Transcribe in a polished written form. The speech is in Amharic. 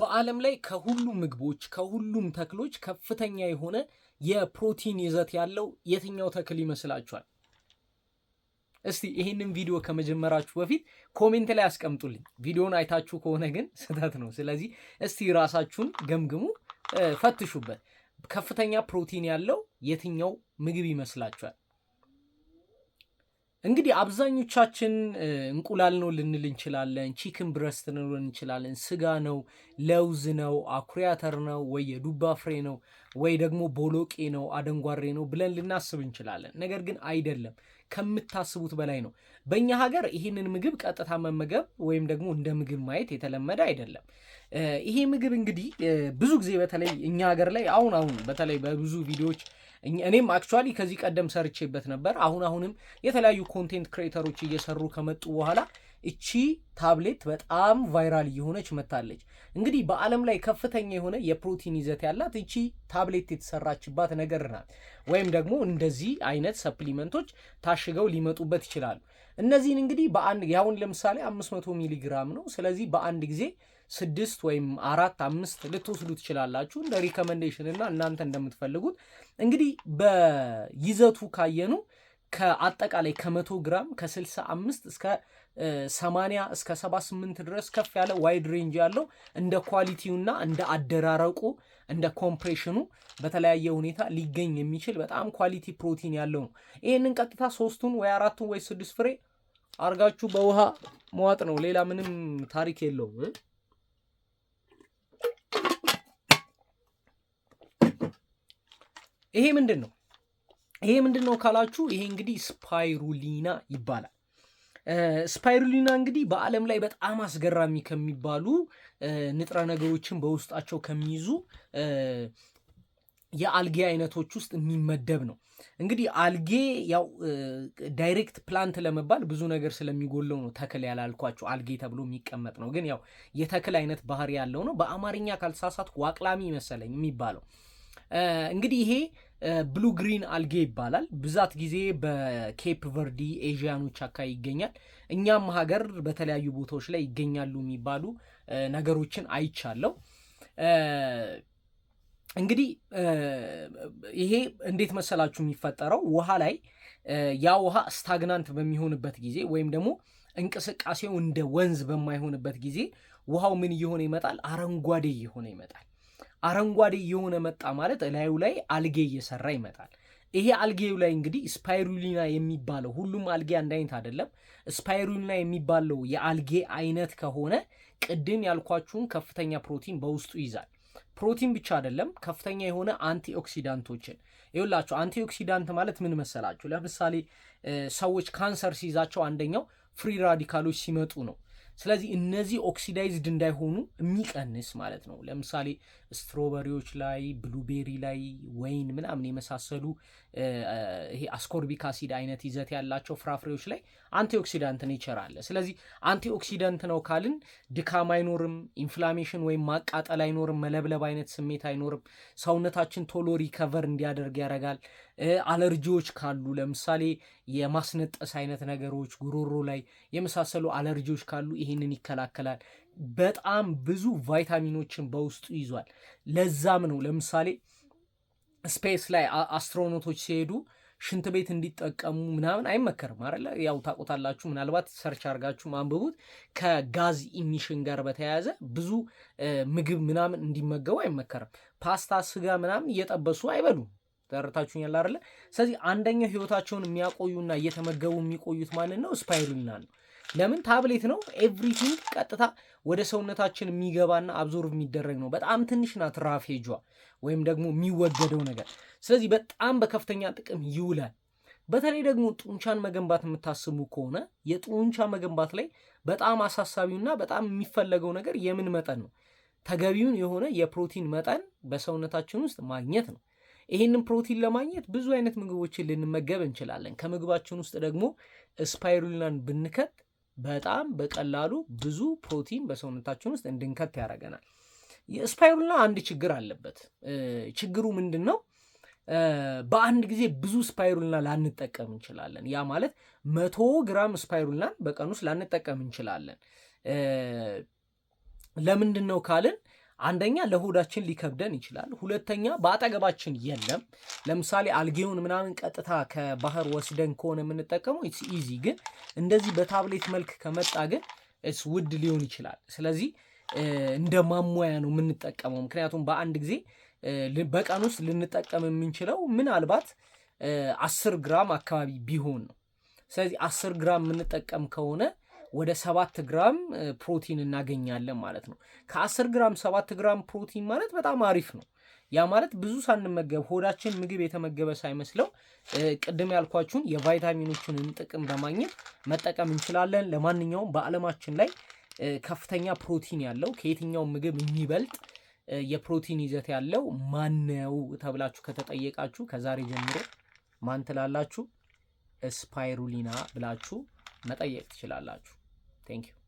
በዓለም ላይ ከሁሉም ምግቦች፣ ከሁሉም ተክሎች ከፍተኛ የሆነ የፕሮቲን ይዘት ያለው የትኛው ተክል ይመስላችኋል? እስቲ ይህንን ቪዲዮ ከመጀመራችሁ በፊት comment ላይ አስቀምጡልኝ። ቪዲዮን አይታችሁ ከሆነ ግን ስህተት ነው። ስለዚህ እስቲ ራሳችሁን ገምግሙ፣ ፈትሹበት። ከፍተኛ ፕሮቲን ያለው የትኛው ምግብ ይመስላችኋል? እንግዲህ አብዛኞቻችን እንቁላል ነው ልንል እንችላለን፣ chicken breast ነው ልንል እንችላለን፣ ስጋ ነው፣ ለውዝ ነው፣ አኩሪ አተር ነው፣ ወይ የዱባ ፍሬ ነው፣ ወይ ደግሞ ቦሎቄ ነው፣ አደንጓሬ ነው ብለን ልናስብ እንችላለን። ነገር ግን አይደለም፣ ከምታስቡት በላይ ነው። በእኛ ሀገር ይህንን ምግብ ቀጥታ መመገብ ወይም ደግሞ እንደ ምግብ ማየት የተለመደ አይደለም። ይሄ ምግብ እንግዲህ ብዙ ጊዜ በተለይ እኛ ሀገር ላይ አሁን አሁን በተለይ በብዙ ቪዲዮዎች፣ እኔም actually ከዚህ ቀደም ሰርቼበት ነበር። አሁን አሁንም የተለያዩ content creator ኦች እየሰሩ ከመጡ በኋላ እቺ ታብሌት በጣም viral እየሆነች መጥታለች። እንግዲህ በዓለም ላይ ከፍተኛ የሆነ የፕሮቲን ይዘት ያላት እቺ ታብሌት የተሰራችባት ነገር ናት። ወይም ደግሞ እንደዚህ አይነት supplement ኦች ታሽገው ሊመጡበት ይችላሉ። እነዚህን እንግዲህ በአንድ ያሁን ለምሳሌ 500 ሚሊ ግራም ነው። ስለዚህ በአንድ ጊዜ ስድስት ወይም አራት፣ አምስት ልትወስዱ ትችላላችሁ እንደ recommendation እና እናንተ እንደምትፈልጉት። እንግዲህ በይዘቱ ካየኑ ከአጠቃላይ ከ100 ግራም ከ65 እስከ 80 እስከ 78 ድረስ ከፍ ያለ wide range ያለው፣ እንደ quality ውና እንደ አደራረቁ፣ እንደ compression ኑ በተለያየ ሁኔታ ሊገኝ የሚችል በጣም quality ፕሮቲን ያለው ነው። ይህንን ቀጥታ ሶስቱን ወይ አራቱን ወይ ስድስት ፍሬ አርጋችሁ በውሃ መዋጥ ነው። ሌላ ምንም ታሪክ የለውም። ይሄ ምንድን ነው? ይሄ ምንድን ነው ካላችሁ፣ ይሄ እንግዲህ spirulina ይባላል። Spirulina እንግዲህ በዓለም ላይ በጣም አስገራሚ ከሚባሉ ንጥረ ነገሮችን በውስጣቸው ከሚይዙ የአልጌ አይነቶች ውስጥ የሚመደብ ነው። እንግዲህ አልጌ ያው direct plant ለመባል ብዙ ነገር ስለሚጎለው ነው ተክል ያላልኳቸው፣ አልጌ ተብሎ የሚቀመጥ ነው። ግን ያው የተክል አይነት ባህሪ ያለው ነው። በአማርኛ ካልተሳሳትኩ ዋቅላሚ መሰለኝ የሚባለው። እንግዲህ ይሄ blue green algae ይባላል። ብዛት ጊዜ በኬፕ ቨርዲ ኤዥያኖች አካባቢ ይገኛል። እኛም ሀገር በተለያዩ ቦታዎች ላይ ይገኛሉ የሚባሉ ነገሮችን አይቻለው። እንግዲህ ይሄ እንዴት መሰላችሁ የሚፈጠረው? ውሃ ላይ ያ ውሃ stagnant በሚሆንበት ጊዜ ወይም ደግሞ እንቅስቃሴው እንደ ወንዝ በማይሆንበት ጊዜ ውሃው ምን እየሆነ ይመጣል? አረንጓዴ እየሆነ ይመጣል። አረንጓዴ እየሆነ መጣ ማለት እላዩ ላይ አልጌ እየሰራ ይመጣል። ይሄ አልጌው ላይ እንግዲህ spirulina የሚባለው፣ ሁሉም አልጌ አንድ አይነት አይደለም። Spirulina የሚባለው የአልጌ አይነት ከሆነ ቅድም ያልኳችሁን ከፍተኛ ፕሮቲን በውስጡ ይይዛል። ፕሮቲን ብቻ አይደለም፣ ከፍተኛ የሆነ antioxidant ኦችን ይኸውላችሁ። Antioxidant ማለት ምን መሰላችሁ? ለምሳሌ ሰዎች ካንሰር ሲይዛቸው አንደኛው free radical ኦች ሲመጡ ነው። ስለዚህ እነዚህ oxidized እንዳይሆኑ የሚቀንስ ማለት ነው። ለምሳሌ strawberry ዎች ላይ፣ blueberry ላይ፣ ወይን ምናምን የመሳሰሉ ይሄ ascorbic acid አይነት ይዘት ያላቸው ፍራፍሬዎች ላይ antioxidant nature አለ። ስለዚህ antioxidant ነው ካልን ድካም አይኖርም፣ inflammation ወይም ማቃጠል አይኖርም፣ መለብለብ አይነት ስሜት አይኖርም። ሰውነታችን ቶሎ recover እንዲያደርግ ያደርጋል። አለርጂዎች ካሉ፣ ለምሳሌ የማስነጠስ አይነት ነገሮች፣ ጉሮሮ ላይ የመሳሰሉ አለርጂዎች ካሉ ይሄንን ይከላከላል። በጣም ብዙ ቫይታሚኖችን በውስጡ ይዟል። ለዛም ነው ለምሳሌ space ላይ astronaut ኦች ሲሄዱ ሽንት ቤት እንዲጠቀሙ ምናምን አይመከርም አይደለ? ያው ታውቁታላችሁ፣ ምናልባት search አድርጋችሁ አንብቡት። ከ gas emission ጋር በተያያዘ ብዙ ምግብ ምናምን እንዲመገቡ አይመከርም። ፓስታ፣ ስጋ ምናምን እየጠበሱ አይበሉም። ተረድታችሁኛል አይደለ? ስለዚህ አንደኛው ህይወታቸውን የሚያቆዩና እየተመገቡ የሚቆዩት ማንን ነው? Spirulina ነው። ለምን? ታብሌት ነው። Everything ቀጥታ ወደ ሰውነታችን የሚገባና absorb የሚደረግ ነው። በጣም ትንሽ ናት ራፌጇ ወይም ደግሞ የሚወገደው ነገር። ስለዚህ በጣም በከፍተኛ ጥቅም ይውላል። በተለይ ደግሞ ጡንቻን መገንባት የምታስቡ ከሆነ የጡንቻ መገንባት ላይ በጣም አሳሳቢውና በጣም የሚፈለገው ነገር የምን መጠን ነው? ተገቢውን የሆነ የፕሮቲን መጠን በሰውነታችን ውስጥ ማግኘት ነው። ይህንን ፕሮቲን ለማግኘት ብዙ አይነት ምግቦችን ልንመገብ እንችላለን። ከምግባችን ውስጥ ደግሞ spirulina ን ብንከት በጣም በቀላሉ ብዙ ፕሮቲን በሰውነታችን ውስጥ እንድንከት ያደርገናል። የ spirulina አንድ ችግር አለበት። ችግሩ ምንድን ነው? በአንድ ጊዜ ብዙ spirulina ላንጠቀም እንችላለን። ያ ማለት 100 ግራም spirulina ን በቀን ውስጥ ላንጠቀም እንችላለን። ለምንድን ነው ካልን አንደኛ ለሆዳችን ሊከብደን ይችላል። ሁለተኛ በአጠገባችን የለም። ለምሳሌ አልጌውን ምናምን ቀጥታ ከባህር ወስደን ከሆነ የምንጠቀመው it's easy፣ ግን እንደዚህ በታብሌት መልክ ከመጣ ግን it's ውድ ሊሆን ይችላል። ስለዚህ እንደ ማሟያ ነው የምንጠቀመው። ምክንያቱም በአንድ ጊዜ በቀን ውስጥ ልንጠቀም የምንችለው ምናልባት 10 ግራም አካባቢ ቢሆን ነው። ስለዚህ 10 ግራም የምንጠቀም ከሆነ ወደ 7 ግራም ፕሮቲን እናገኛለን ማለት ነው። ከ10 ግራም 7 ግራም ፕሮቲን ማለት በጣም አሪፍ ነው። ያ ማለት ብዙ ሳንመገብ፣ ሆዳችን ምግብ የተመገበ ሳይመስለው ቅድም ያልኳችሁን የቫይታሚኖችን ጥቅም በማግኘት መጠቀም እንችላለን። ለማንኛውም በዓለማችን ላይ ከፍተኛ ፕሮቲን ያለው፣ ከየትኛውም ምግብ የሚበልጥ የፕሮቲን ይዘት ያለው ማነው ተብላችሁ ከተጠየቃችሁ ከዛሬ ጀምሮ ማን ትላላችሁ? Spirulina ብላችሁ መጠየቅ ትችላላችሁ። Thank you.